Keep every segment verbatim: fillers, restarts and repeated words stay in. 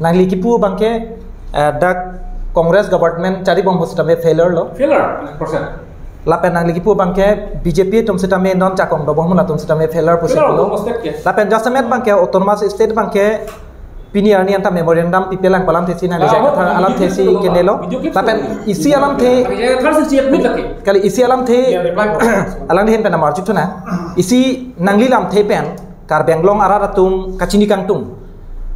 Nangli kipu abangke, eh, dak Congress government charibom ahut sitame failure lo. Failure, hundred percent. Lapen nangli kipu abangke B J P atum sitame non jakong dobom ahut atum sitame failure pusi pulo. Failure, almost ke. Lapen jasemet abangke autonomous state abangke pini arni anta memorandum pipelang pu alamthe si nangli, ah, J I Kathar alamthe si video clip kenelo. Video clip. Lapen isi alamthe, J I Kathar si chief mit lagi. Kali isi alamthe, ya, reply ko. Alangli ahin pen amar chutuna. Isi nangli lamthe pen Karbi Anglong arat atum kachini kangtung.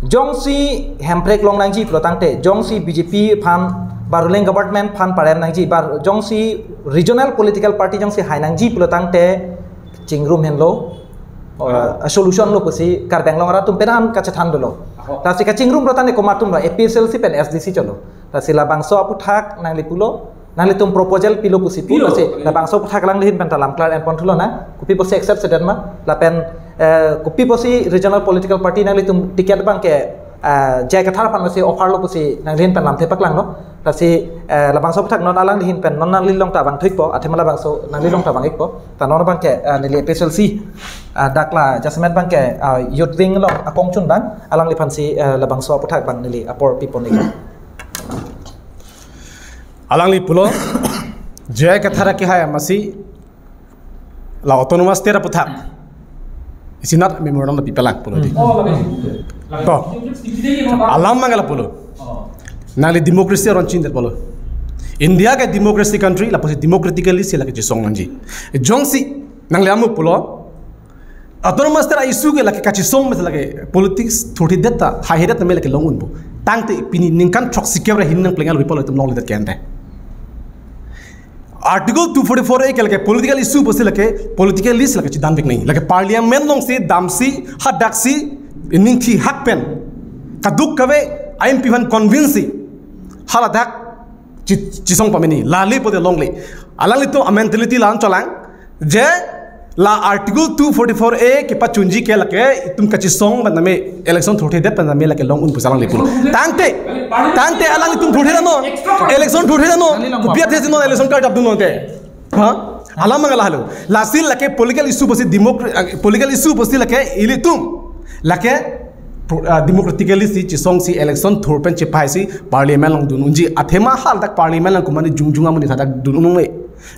Jongsi Hemprek long nangji pulo tangte, jongsi B J P aphan ba ruling government aphan parem nangji, ba jongsi regional political party jongsi hai nangji pulo tangte, chingrum henlo, uh, solution lo pusi Karbi Anglong arat atum penan kachethan dolo. Aho. Lasi kachingrum rotane komat atum lo, A P H L C pen S D C cholo. Lasi labangso aphuthak nangli pulo, nanglitum proposal pilo pusi pu, pilo. Lasi labangso aphuthak alangli ahin pen ta lam clear enpon thulo na, kopi pusi accept sedan ma, lapen, eh, kopi pusi regional political party nanglitum ticket abangke, eh, J I Kathar aphan pusi offer lo pusi nangli ahin pen lamthe paklanglo. Lasi, eh, labangso aphuthak non alangli ahin pen, non nangli along ta vangthupo, athema labangso nangli along ta vang-ikpo. Ta non abangke, eh, neli A P H L C, eh, dak la jasemet abangke, eh, youth wing along akongchun abang, alangliphan si, eh, labangso aphuthak abang neli apor pipon-ik. Alangli pulo, J I Kathar akehai amatsi la autonomous state aphuthak isi nat memorandum pipelang pulo di. Hmm. To. Alam abangke lapulo. Nangli democracy aron chindet pulo. India ke democracy country, lapusi democratically si lake chisong nangji. Jongsi nangli amu pulo, autonomous state a-issue ke lake kachisong me lake politics thurthi det ta, haihedet ta me lake long unpo. Tangte pini ningkan throksi kep ra hini nangpleng along people atum longledet ke ante. Article two forty-four A ke lake political issue pusi lake politically si lake chidanvek nangji. Lake parliament alongsi damsi hadaksi ningthi hak pen kadokave a-M P aphan convince si haladak chi-, chisong pameni. Lale pute longle. Alanglitum a-mentality la-an cholang. Je la Article two forty-four A kepachunji ke lake itum kachisong pen tame election thurthedet pen tame lake long un pusi alangli pulo. Tangte, tangte alanglitum thurthedet non. Election thurthedet non. Kopi athe si non election card apdun non te. Ha? Alam abangke lahelo. Lasi lake political issue pusi democra-, ah, political issue pusi lake ilitum lake pro-, ah, democratically si chisongsi election thur pen chepaisi parliament along dun unji. Athema haladak parliament along komatne jongjong amonit hadak dun unle.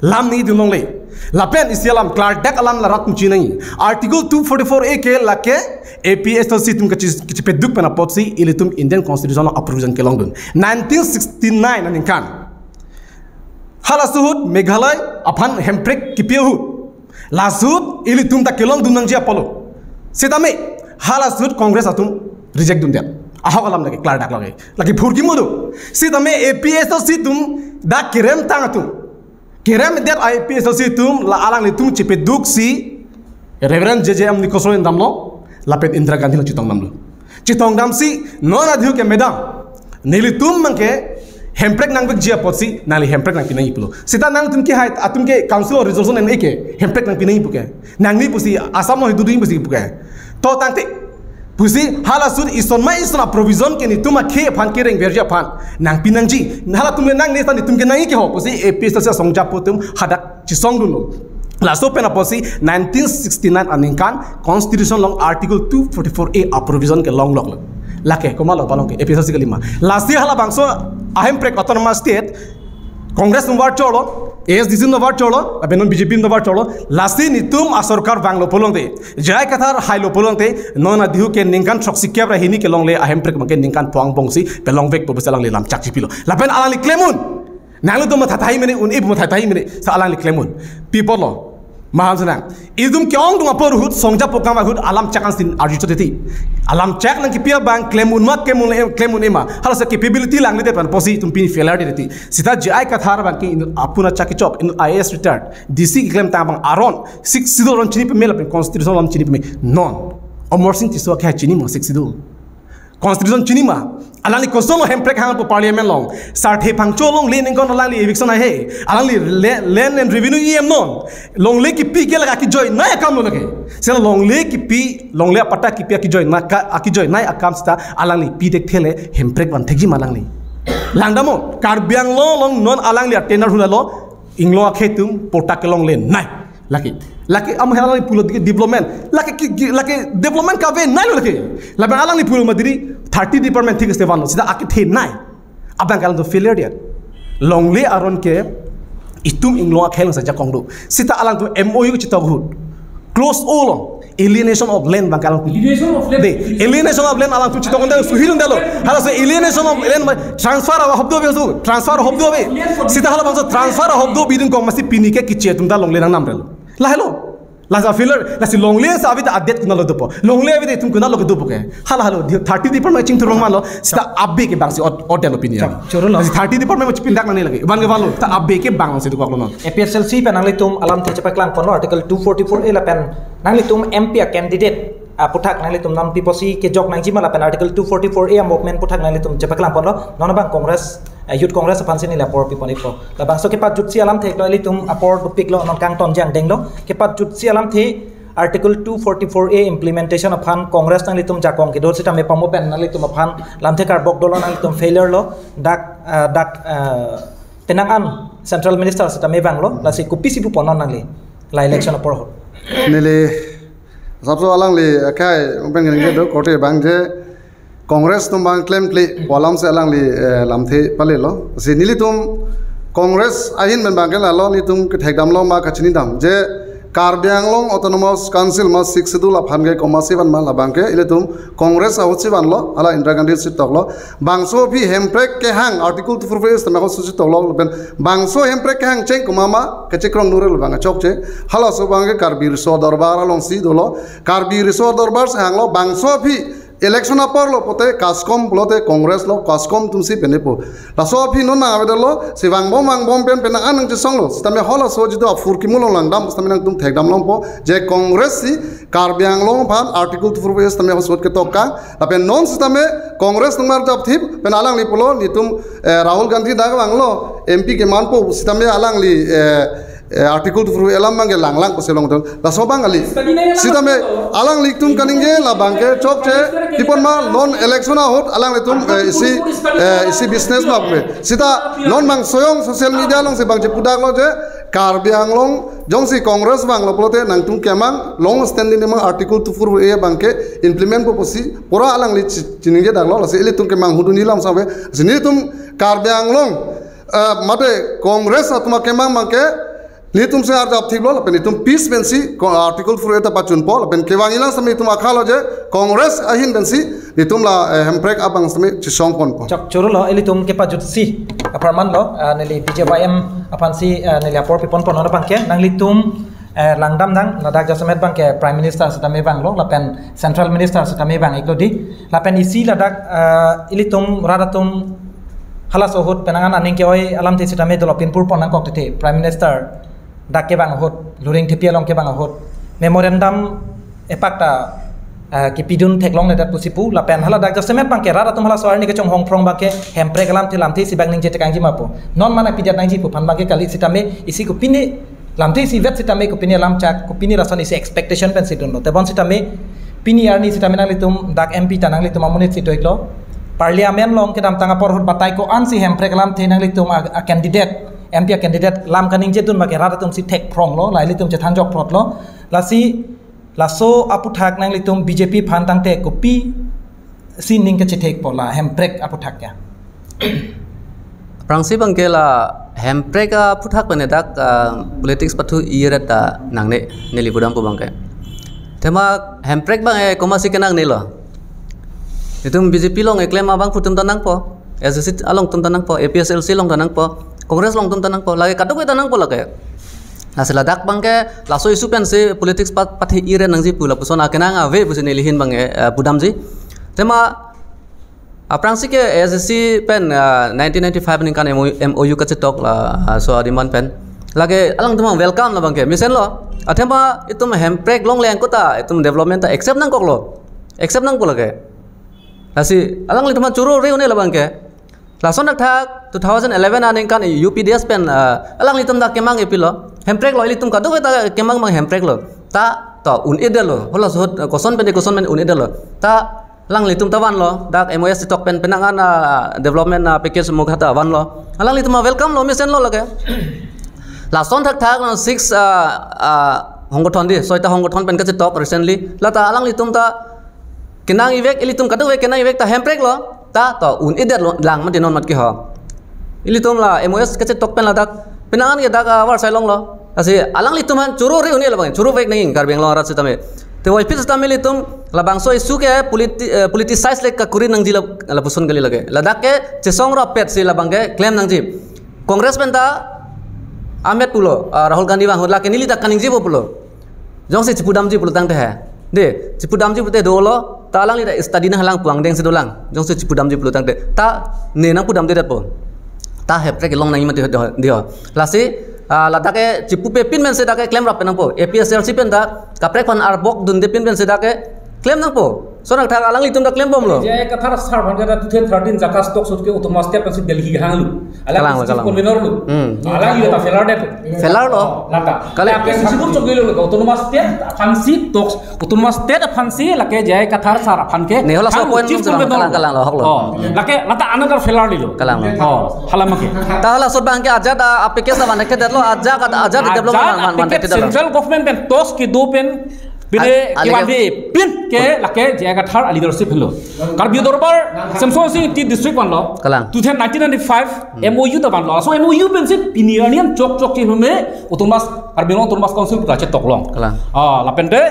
Lam ni dun longle. Lapen isi alam klardak alam la rat muchi nangji. Article two forty-four A ke lake A P H L C atum kachi-, kachipeduk pen apotsi ilitum Indian Constitution along a-provision kelongdun. Nineteen sixty-nine aningkan. Halaso ahut Meghalaya aphan hemprek kipi ahut. Laso ahut ilitum ta kelongdun nangji apotlo. Sitame halaso ahut Congress atum reject dundet. Ahok alam lake klardak lake. Lake phurkimo do. Sitame A P H L C atum dak keremtang atum. Keremdet A P H L C atum la alanglitum chipeduksi Reverend J J M Nicholson damlo, lapen Indira Gandhi along chetongdamlo. Chetongdamsi non adhiu ke madam, nelitum abangke hemprek nangvekji apotsi nangli hemprek nangpi nangji pulo. Sita nangtum ke hai atum ke council of resolution en-e ke hemprek nangpi nangji puke. Nangli pusi Assam along hidu ding pusi puke. To tangte pusi halaso ahut ison ma ison a-provision ke netum akhei aphan kerengverji aphan nangpi nangji. Halatum le nangne ta netum ke nangji ke ho pusi A P H L C asong japo atum hadak chisongdunlo. Laso pen apotsi nineteen sixty-nine aningkan Constitution along Article two forty-four A a-provision kelongloklo. Lake komatlo palong ke A P H L C kalima. Lasi halabangso ahemprek autonomous state Congress atum var cholo, A S D C atum var cholo, lapen non B J P atum var cholo, lasi netum asorkar vanglo pulote, J I Kathar hailo pulote, non adhiu ke ningkan throksi kep ra hini kelongle ahemprek abangke ningkan phongo angbong si pelongvekpo pusi alangli lamchak chipilo. Lapen alangli klem un. Nanglitum matha tahai mene un, ip matha tahai mene, sa alangli klem un. Pi apotlo. Mahan senang. Itum ke-ongdung apor ahut, song japo akam ahut, alamchak ansi arju chot titi. Alamchak nangkipi abang, klem un ma, klem un, klem un-e ma. Halaso capability langledet pen apotsi itum pini failure titi. Sita J I Kathar abangke inut apuna chak kechok, inut I A S retired. D C keklemtang abang aron, Sixth Schedule aron chini pame lapen Constitution aron chini pame. Non. Amarsing Tisso akehai chini ma Sixth Schedule. Constitution chini ma? Alangli kosonlo hemprek hangpo parliament along? Sarthe Phangcho alongle ningkan alangli eviction ahe. Alangli le-, Land and Revenue E M non. Longle kipi ke lake akejoinei akam lo lake. Seta longle kipi, longle apatta kipi akejoinei ka, akejoinei akam seta alangli pi thekthele hemprek van thekji ma alangli? Langdamnon, Karbi Anglong along non alangli a-tenure hunalo, inglong akhei atum patta kelonglenei. Lake, lake amu alangli pulo dike development. Lake ki, ki, lake development kaveneilo lake. Lapen alangli pulo ma diri, Thirty department thik iste vanlo, sita akethenei abang ke alangtum failure dia. Longle aron ke itum inglong akhei along sa jakong do. Sita alangtum M O U chetok ahut, clause o along alienation of land abang ke alangtum. Alienation of land. De, alienation of land alangtum chetok undang, suhir undang lo. Hala so alienation of land ma, transfer ahop do be su, transfer ahop do be. Sita halabangso transfer ahop do bidin kong masi pini ke kiche atum ta longle nangnam relo. Lahelo. Lasi failure, lasi longle sa avi ta adet konatlo dopo. Longle avi ta itum konatlo kedopo ke. Hala halo, di-, thirty department chingthur long manlo, sita abe ke bang si ot, ot delo pini. Chak, choro lo. Lasi thirty department mo chipindak nangne lake. Van ke vanlo, ta abe ke bang si dokoklo non. A P H L C pen nanglitum alamthe chepaklang ponlo Article two forty-four A lapen nanglitum M P a candidate aputhak nanglitum nampi pusi kejok nangjima lapen Article two forty-four A a movement aputhak nanglitum chepaklang ponlo. Non abang Congress, eh, Youth Congress aphan si neli apor pipon-ikpo. Labangso kepajutsi alamthe lo, ilitum apor dopiklo, non kangton jangdenglo. Kepajutsi alamthe Article two forty-four A implementation aphan Congress nanglitum jakong kedo sitame pamo pen nanglitum aphan lamthe karbok dolo, nanglitum failure lo, dak, ah, dak, ah, penang an Central Minister sitame vanglo, lasi kopisi puponnon nangli la election apor ahut. Neli asapso alangli akhei pen ngi do korte abang je Congress atum abang klemkle pu alam si alangli, eh, lamthe palelo. Si nelitum Congress ahin pen abang ke lalo nelitum kethekdamlo ma kachinidam je Karbi Anglong Autonomous Council ma Sixth Schedule aphan ke komatsi van ma labang ke ilitum Congress ahut si vanlo, hala Indira Gandhi si toklo. Bangso aphi hemprek kehang Article two forty-four A sitame ahut si toklo, lapen bangso hemprek kehang cheng komat ma kachekrong nure labang chokche. Halaso abang ke Karbi Riso Dorbar along si dolo. Karbi Riso Dorbar si hanglo, bangso aphi election apor lo pote KASCOM pulote Congress lo, KASCOM atum si penepo. Laso aphi non nang avedetlo, si vangbom vangbom pen pen nang anang chesonglo. Sitame halaso jitu aphurkimo along langdam, sitame nangtum thekdam longpo je Congress si Karbi Anglong aphan Article two forty-four A sitame ahut ketok kang. Lapen non sitame Congress nungmar jap thip pen alangli pulo, nelitum, eh, Rahul Gandhi dak vanglo, M P kemanpo sitame alangli, eh, eh, Article two forty-four A alam abang ke langlang pusi longdun. Laso abang kali. Sitame alanglitum kaningje labang ke chokche. Tipon ma non election ahut alanglitum, eh, isi, eh, isi business ma pu. Sita non abang soyong social media along si abang chepudaklo je Karbi Anglong jongsi Congress vanglo pulote nangtum kemang, long standing kemang Article two forty-four A abang ke implement po pusi pura alangli chi-, chiningje daklo, lasi ilitum kemang hudun ilam save. Si nelitum Karbi Anglong, eh, mate Congress atum akemang abang ke nelitum si arjap thiplo, lapen nelitum peace pensi ko-, Article four A ta pachunpo, lapen kevang ilang sitame nelitum akhalo je Congress ahin pensi nelitum la, eh, hemprek abang sitame chesong ponpo. Chak, choro lo, ilitum kepajutsi apharman lo, ah, neli B J Y M aphan si, ah, neli apor pipon pon non abang ke, nanglitum, eh, langdam nang, ladak jasemet abang ke Prime Minister sitame vanglo, lapen Central Minister sitame vang-iklo di. Lapen isi ladak, eh, ilitum rat atum halaso ahut penang an aning ke-oi alamthe sitame dolo, pinpur pon nangkok titi, Prime Minister dak kevang ahut, Luring Thepi along kevang ahut, memorandum epak ta, eh, kepidun theklongledet pusi pu, lapen haladak jasemet abang ke rat atum halaso arni kechonghong phrong abang ke hemprek alamthe lamthe si abang ningje tekangji ma pu. Non mana pidet nangji pu aphan abang ke kali, sitame isi kopine lamthe isivet sitame kopine lamchak, kopine lason isi expectation pensi dunlo. Tebon sitame pini arni sitame nanglitum dak M P ta nanglitum amonit si do-iklo. Parliament along kedamtang apor ahut batai ko-an si hemprek alamthe nanglitum a, a candidate, M P a candidate lam kaningje dun abang ke rat atum si thek phronglo, la ilitum chethan jok phrotlo. Lasi laso aputhak nanglitum B J P aphan tangte kopisi ning kachethekpo la hemprek aputhak ya? Aphrangsi abang ke la hemprek aputhak pen dak, ah, politics pathu-iret ta nangne, neli pudampo abang ke. Athema hemprek abang ke komatsi kenangnelo? Itum B J P along keklem abangphu atum ta nangpo, A S D C along atum ta nangpo, A P H L C along ta nangpo, Congress along atum ta nangpo, lake kadokave ta nangpo lake. Lasi ladak abang ke laso issue pensi politics pa-, pathu-iret nangji pu lapuson akenang ave pusi neli ahin abang ke, eh, pudamji. Athema aphrangsi ke A S D C pen, ah, nineteen ninety-five aningkan M O U, M O U kachetok la, ah, so adiman pen. Lake alangtum welcome labang ke, mesenlo. Athema itum hemprek longle angko ta itum development ta accept nangkoklo. Accept nangpo lake. Lasi alanglitum choro re-un-e labang ke. Lason athak two thousand eleven aningkan U P D S pen, ah, alanglitum ta kemang epilo. Hemprek lo, ilitum kadokave ta kemang abang hemprek lo. Ta to un-edetlo. Halaso ahut koson pen de koson pen un-edetlo. Ta alanglitum ta vanlo, dak M O S chetok pen penang an, ah, development, ah, package mokha ta vanlo. Alanglitum welcome lo, mesenlo lake. Lason thakthak na six, ah, ah, hongkothon di, soita hongkothon pen kachetok recently. Lata alanglitum ta Kenang ivek, ilitum kadokave kenang ivek ta Hemprek lo, ta to un-edetlo lang mati non mat ke ho. Ilitum la M O S kachetok pen ladak, penang an ke dak, ah, war sai longlo. Lasi alanglitum aphan choro re un-e labang, choro vek nangji Karbi Anglong arat sitame. Te voiphit sitame ilitum labangso issue ke politi-, eh, politicize le kakuri nangji la, lapuson kali lake. Ladak ke chesong rapet si labang ke klem nangji. Congress pen ta amet pulo, ah, Rahul Gandhi vang ahut lake neli ta kaningjepo pulo. Jongsi chipudamji pulo tangte he. De, chipudamji pute dolo, ta alangli ta study nanglang pu angdeng si dolang. Jongsi chipudamji pulo tangte. Ta ne nangpudamdedetpo. Ta Hemprek kelong nangji mati ho, de ho. Lasi, ah, ladak ke chipupe pin pen si dak ke klem rap pen nangpo. A P H L C pen ta kaprek aphan arbok dunde pin pen si dak ke klem nangpo. Lason athak alanglitum ta klembomlo. J I Kathar sir aphan ke ta two thousand thirteen JACAS talks ahut ke Autonomous State pensi Delhi kehanglo. Alang Kalang, chief kalang. Convener lo. Hmm. Alangli ta failure det. Failure lo. Lata. Kali. Lake isi dun choklo lo Autonomous State aphansi talks, Autonomous State aphansi lake J I Kathar sir aphan ke Ne hala so hang point chief nung selang convener kalang, lo. Kalang lo, hoklo. Oh, lake lata another failure lo. Kalang lo. Oh, hala make. Ta hala sot abang ke ajat, ah, application van thekthe detlo, ajat, ajat development Ajat van, van, van application thekthe detlo. Central government pen talks kedo pen Bine Al-, kevan alike- ve pin ke lake J I Kathar a leadership lo. Karbi Dorbar Semsonsing Ingti district vanlo. Kalang. Two thousand nineteen ninety-five M O U ta vanlo. So M O U pensi pini arni an chok chok ke hume Autonomous Karbi Anglong Autonomous Council puta chetok long. Kalang. Ah, lapen te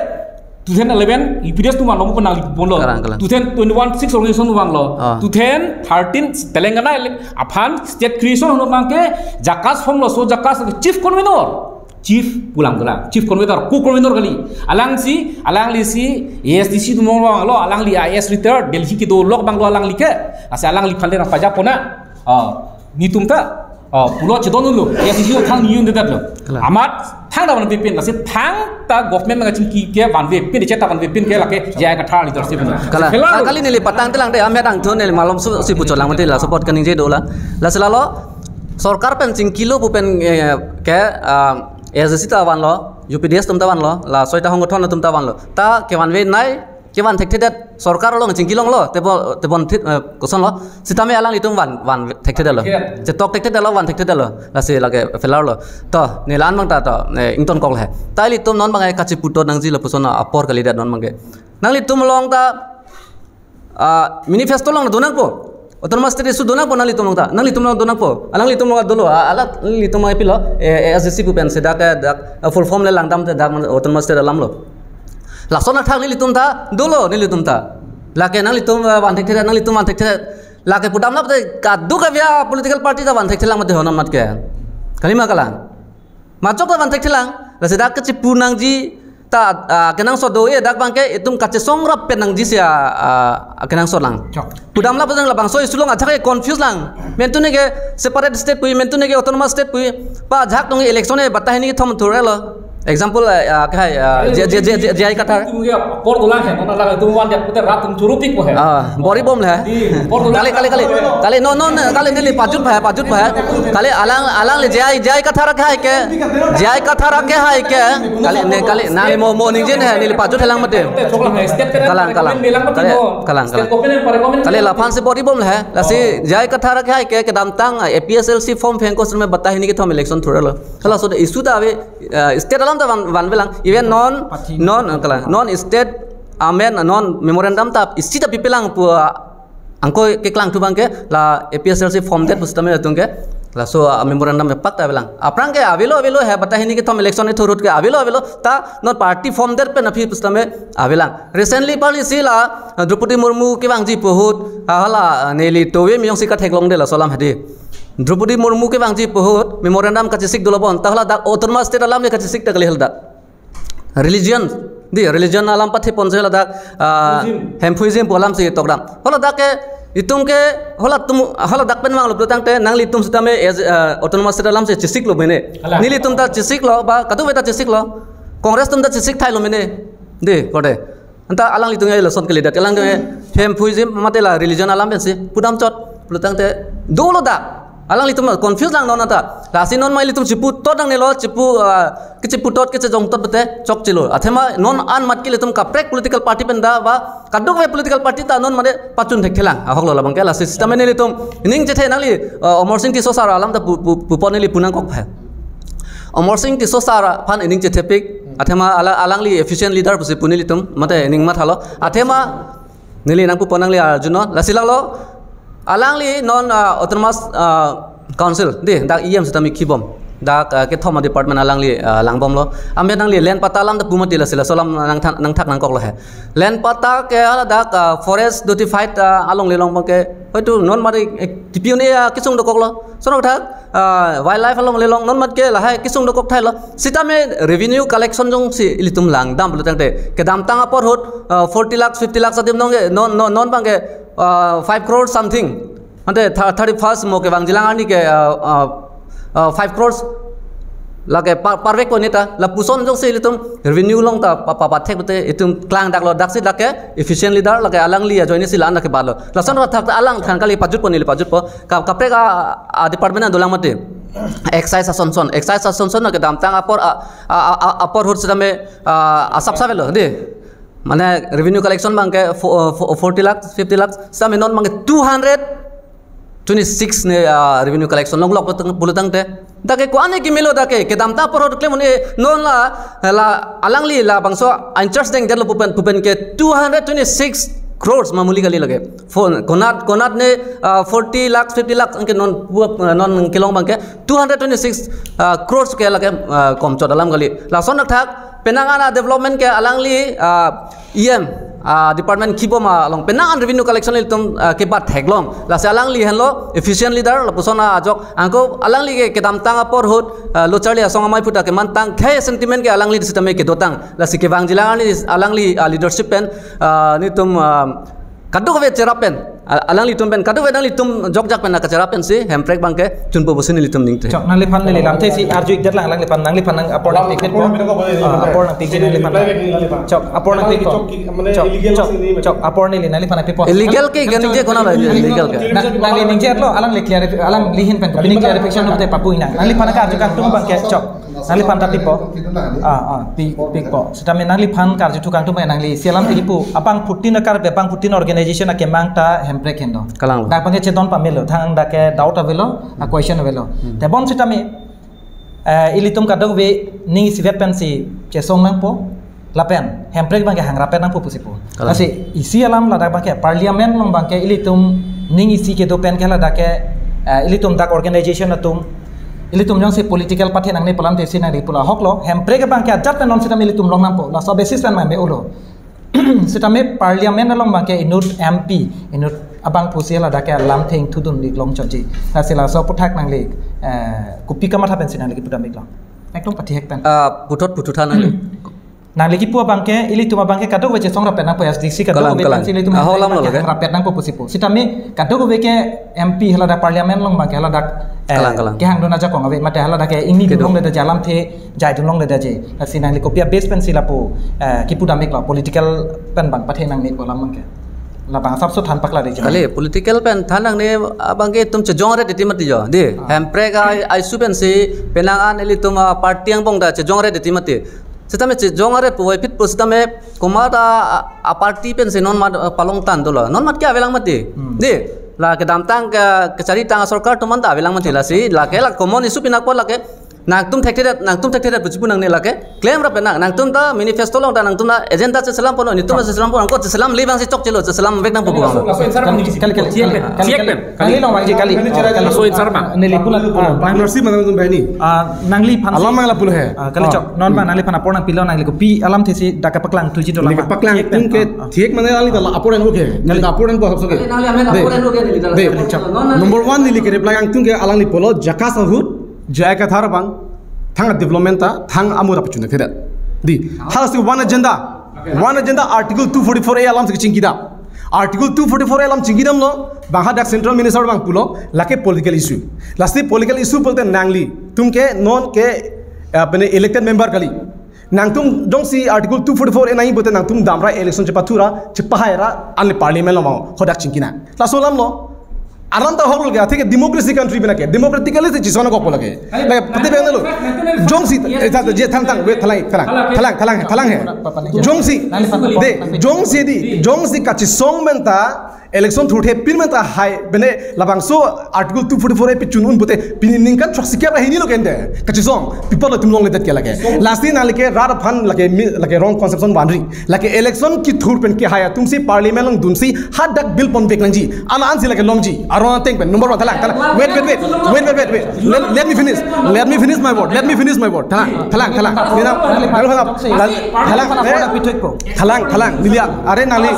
two thousand eleven U P D S atum vanlo mo nangli ponlo. Kalang, kalang. Two thousand twenty-one six organization vanlo. Ah. Two thousand thirteen Telangana ele-, aphan state creation holo abang ke JACAS form lo, so JACAS chief convener. Chief pulang dolang, chief convener, co-convener kali. Alangsi, alangli si, A S D C atum vanglo, alangli I A S retired, Delhi kedo lok abang lo alangli ke. Lasi alangliphan le nangpajapon na. Ah, netum ta. Ah, pulo chedon lo, A S D C thang ni un-edetlo. Kalang. Amat, thangta vanve pin, lasi thangta government nangchingki ke vanve pin, cheta vanve pin ke lake J I Kathar leadership lo. Kalang. Kalang. Kali neli patang telang de, amet angthon neli malomso si puchotlang mati la, support kaningje dolang. Lasi lalo, sorkar pen chingkilo pu pen, eh, ke, ah, A S D C ta vanlo, U P D S atum ta vanlo, la soita hongthon atum ta vanlo. Ta kevanve nai, kevan thekthedet, sorkar along chingki longlo, tebon, tebon thit, eh, kosonlo. Sitame alanglitum van, van thekthedetlo. Thekthedet. Chetok thekthedetlo, van thekthedetlo. Lasi lake failure lo. To, ne la-an abang ta to, eh, ingtonkok le. Ta ilitum non abang ke kachiputot nangji lapuson apor kalidet non abang ke. Nanglitum along ta Ah, manifesto along donangpo. Autonomous state issue donangpo nanglitum along ta. Nanglitum along donangpo. Alanglitum along dolo. Ah, alanglitum along pilo. Eh, A S D C pu pen si dak, eh, dak, eh, full form le langdam te dak man autonomous state alam lo. Lason athak nelitum ta, dolo nelitum ta. Lake nanglitum, eh, van thekthe, nanglitum van thekthe. Lake pudam lap te kadokave a political party ta van thekthelang mati ho non mat ke. Kalima kalang. Majok ta van thekthelang, lasi dak kachipu nangji ta, ah, kenangsot do-e dak abang ke itum kachesong rap pen nangji si, ah, ah, kenangsot lang. Chok. Pudam lap jang labangso issue along ajahak ke confuse lang. Mentune ke separate state pu, mentune ke autonomous state pu. Pa ajahak tong election e batai hini kethom thurre lo. Example, eh, ah, ke hai, ah, J-, J-, J-, J-, J I Kathar. Tum ke apor dolang he, nona lage tum van dia putar rat tum churupik ko he. Ah, bor-i bom le. Di, apor dolang. Kali, kali, kali. Kali, non, non, kali neli pajut pa, pajut pa. Kali alang, alangli J I, J I Kathar ke hai ke. J I Kathar ke hai ke. Kali, ne, kali, neli mo, mo ningje ne, neli pajut helang mati. Kalang, kalang. Kali, kalang, kalang. Kali laphan si bor-i bom le. Lasi J I Kathar ke hai ke, kedamtang, A P H L C form phengko sirme batai hini kethom election thurre lo. Hala so de issue ta ave, eh, state alam ta van, vanvelang. Even non, Pathi. Non, eh, kalang, non state amen, non memorandum ta isi ta pipelang pu, ah, angko keklang thu abang ke la A P H L C form det pusitame atum ke. Laso, ah, memorandum epak ta avelang. Aphrang ke avelo, avelo he batai hini kethom election ithurut ke avelo, avelo ta non party form det pen aphi pusitame avelang. Recently pali si la, ah, Droupadi Murmu kevangji pu ahut, ah, hala, ah, neli tove miyong si katheklong de laso alam hadi. Droupadi Murmu kevangji pu ahut memorandum kachesik dolo bon. Ta hala dak autonomous state alam le kachesik ta kali hala dak. Religion, di religion alam pathe pon si hala dak, ah, Hemphuism. Hemphuism pu alam si tokdam. Hala dak ke itum ke hala tum, hala dak pen vanglo pulo tangte nanglitum sitame as, ah, autonomous state alam si chesiklo mene. Hala. Nelitum ta chesiklo ba kadokave ta chesiklo. Congress atum ta chesik thailo mene. Di, kode. Anta alanglitum ya lason kalidet. Alang de Hemphuism mate la religion alam pensi pudam chot pulo tangte dolo dak. Alanglitum confuse lang non anta. Lasi non ma ilitum chiputot nangnelo, chipu, ah, kechiputot kechejongtot pute chokchelo. Athema non an mat ke ilitum kaprek political party pen da ba kadokave political party ta non mane pachun thekthelang. Ahok lo labang ke lasi sitame nelitum ning chethe nangli, ah, Amarsing Tisso sir alam ta pu, pu, pupon neli punangkok phe. Amarsing Tisso sir aphan ining chethepik, athema ala-, alangli efficient leader pusi pu nelitum, mate ining mathalo. Athema Neli nangpupo nangli arjunon, lasi lalo, alangli non, ah, autonomous, ah, council, dei, dak E M sitame kibom, dak, ah, kethom a-department alangli, ah, langbomlo. Amet nangli land patta alam ta pu mati, lasi laso alam nangthak, nangthak nangkoklo he. Land patta ke hala dak, ah, forest notified, ah, alongle along abangke, hoitu non mari, eh, T P O ne, ah, kesung dokoklo. Lason athak, ah, wildlife alongle along non mat ke lahai kesung dokok thailo. Sitame revenue collection jongsi ilitum langdam pulo tangte, kedamtang apor ahut, ah, forty lakhs, fifty lakhs adim nong ke, non, non, non abangke, ah, five crore something. Ante thir-, thirty-first mo kevangjilang arni ke, ah, ah, ah, five crores lake par-, parvekpo neta. Lapuson jongsi ilitum revenue along ta pa-, pa-, pathek pute itum klangdaklo, daksi lake efficient leader lake alangli ajoine si la-an lake balo. Lason athak ta alangphan kali pajutpo, neli pajutpo. Ka-, kaprek a, a-department an dolang mati. Excise asonson, excise asonson na kedamtang apor a, a, a, a, apor ahut sitame, a, asap sapelo, dei. Mane revenue collection abangke fo-, fo-, forty lakhs, fifty lakhs, sitame non abangke two hundred twenty-six ne, a, revenue collection longlok pulo tang-, pulo tangte. Dak ke ko-an ne kimelo dak ke, kedamtang apor ahut klem un-e, non la, la alangli labangso in-charge dengdetlo pu pen, pu pen ke two hundred twenty-six crores ma muli kali lake. Fo-, konat, konat ne, ah, forty lakhs, fifty lakhs anke non pu-, non kelong abangke two hundred twenty-six, ah, crores ke lake, ah, komchot alam kali. Lason athak, penang an a-development ke alangli, ah, E M, ah, department kibom along penang an revenue collection ilitum, ah, kebat theklong. Lasi alangli henlo efficient leader, lapuson ajok angko alangli ke kedamtang apor ahut, ah, lo charli asong amei aphuta kemantang khei sentiment ke alangli sitame kedotang. Lasi kevangjilang arni alangli, ah, leadership pen, ah, nelitum, ah, kadokave cherap pen, a-, alanglitum pen, kadokave nanglitum jokjak pen nangkacherap pensi Hemprek abangke chunpo pusi nelitum ningte. Chok, nangliphan neli lamthe si arju-ikdet lang, alangliphan, nangliphan nang apor nangpikpo. Ah, apor nangpikji nangliphan. Chok, apor nangpikpo. Chok, chok, chok, apor neli, nangliphan nangpikpo. Illegal ke, kan je kona la illegal ke. Na, nangli ningje-etlo, alangli clarif-, alangli ahin pen, pini clarification nangte papu inang. Nangliphan nangkarju kangtung abangke, chok. Nangliphan ta pipo. Ah, ah, pi-, pikpo. Sitame nangliphan karjuthu kangtung abang nangli isi alam tiki pu. Abangphutin akar abangphutin organization akemang ta Hemprek hendo. Kalang. Dak abangke chedon pamelo. Thang dak ke doubt avelo, a question avelo. Hmm. Tebon sitame, eh, ilitum kadokave ning isivet pensi chesong nangpo. Lapen Hemprek abangke hangrap-et nangpo pusi pu. Kalang. Lasi isi alam ladak abangke Parliament along abangke ilitum ning isi kedo pen ke ladak ke, eh, ilitum dak organization atum, ilitum jongsi political party nangne pu alamthe si nangri pu la ahoklo, Hemprek abangke ajat pen non sitame ilitum long nangpo, laso basis pen ma me-olo. Sitame Parliament along abangke inut M P, inut abang pusi ladak ke lamthe ingthudun-ik longchotji. Lasi laso aphuthak nangli, eh, kopi kamatha pensi nangli kipu dam-iklo? Ekdom pathihek pen. Ah, puthot puthot tha nangli. Nangli kipu abangke, ilitum abangke kadokave chesong rap-et nangpo, S D C kadokave. Kalang, kalang. Pensi ilitum Ahok alam abangke lo ke? Rap-et nangpo pusi pu. Sitame kadokave ke M P haladak Parliament along abangke haladak, eh, Kalang, kalang. Kehangdun ajakong ave, mate haladak ke ingni Kedo. Dunlongledet alamthe, jai dunlongledet je. Lasi nangli kopi a-base pensi lapu, eh, kipu dam-iklo, political pen abang pathe nangne pu alam abangke. Labang asapso than pakla dei je. Kali, political pen than nangne abangke itum chejong-ret titi mati jo. Dei, Ah. Hemprek a, a-issue pensi penang an ilitum a-party angbong ta chejong-ret titi mati. Sitame chejong-ret puvoiphit pu sitame komat a, a, a-party pensi non mat, a, palongtan dolo. Non mat ke avelang mati. Hmm. Dei, la kedamtang ke, kecharitang asorkar atum anta avelang mati lasi. Lake la common issue pinakpo lake. Nangtum thekthedet, nangtum thekthedet pusi pu nangne lake. Klem rap nang, nangtum ta manifesto along ta nangtum ta agenda cheselam ponlo, nelitum ta cheselam ponlo, angko cheselamle abangsi chokchelo, cheselam vek nangpo pu abang. Laso answer abang. Kali, kali, kali, kali, kali, kali. Kali long abangji kali. Kali, kali, kali. Laso answer abang. Neli puna, ah, Prime Minister manang tum bahini. Ah, nangliphan si. Alam abang lapulo he. Ah, kali Ah. chok. Non abang nangliphan apor nangpilo, nangli kopi alamthe si dak kepaklangthuji dolang. Neli abang. Kepaklangdun ke Ah, ah. Thik mane ali ta la apor an oke. Kali. Neli apor an bo hapso ke. Nangli amen Dei. Apor an oke neli ta. Dei. Kali chok. Non, non. Number one neli kerep lang angtung ke alangli pulo JICA ahut, JICA athar abang, thang development ta, thang amura pachun ke da. Dei. Halasi one agenda. One agenda Article two forty-four A alamsi kachingki dam. Article two forty-four A alam chingki damlo, bang hadak Central Minister abang pulo, lake political issue. Lasi political issue pulote nanglitum ke, non ke, eh, pene elected member kali. Nangtum jongsi Article two forty-four A nangji pulote nangtum damra election chepathura, chepahaira, anle Parliament along hadak chingki nang. Laso alamlo. Alam ta ahok lo ke, athe ke democracy country pina ke, democratically si chesong nangkokpo lake. Lake, pati bang lo. Jongsi, eh, tha, tha, je, thang, thang, wait, thalang, thalang, thalang, thalang he. Jongsi, dei, jongsi dei, jongsi kachesong pen ta, Election thurthe pin menta hai bene labangso Article two forty-four A pichun un pute pini ningkan throksi kep ra hini lo kende. Kachisong, people lo tum longledet ke lake. Lasi nangli ke rat aphan lake mi, lake wrong conception banri. Lake election kethur pen kehai atumsi parliament along dunsi hadak bill ponvek nangji. Ala ansi lake longji. Aron ateng pen number one thalang, thalang. Wait, wait, wait. Wait, wait, wait, wait. Let, let me finish. Let me finish my word. Let me finish my word. Thalang, thalang, thalang. Nina, thalang, thalang. Lal-, thalang, eh? Thalang, thalang. Neli, are nangli,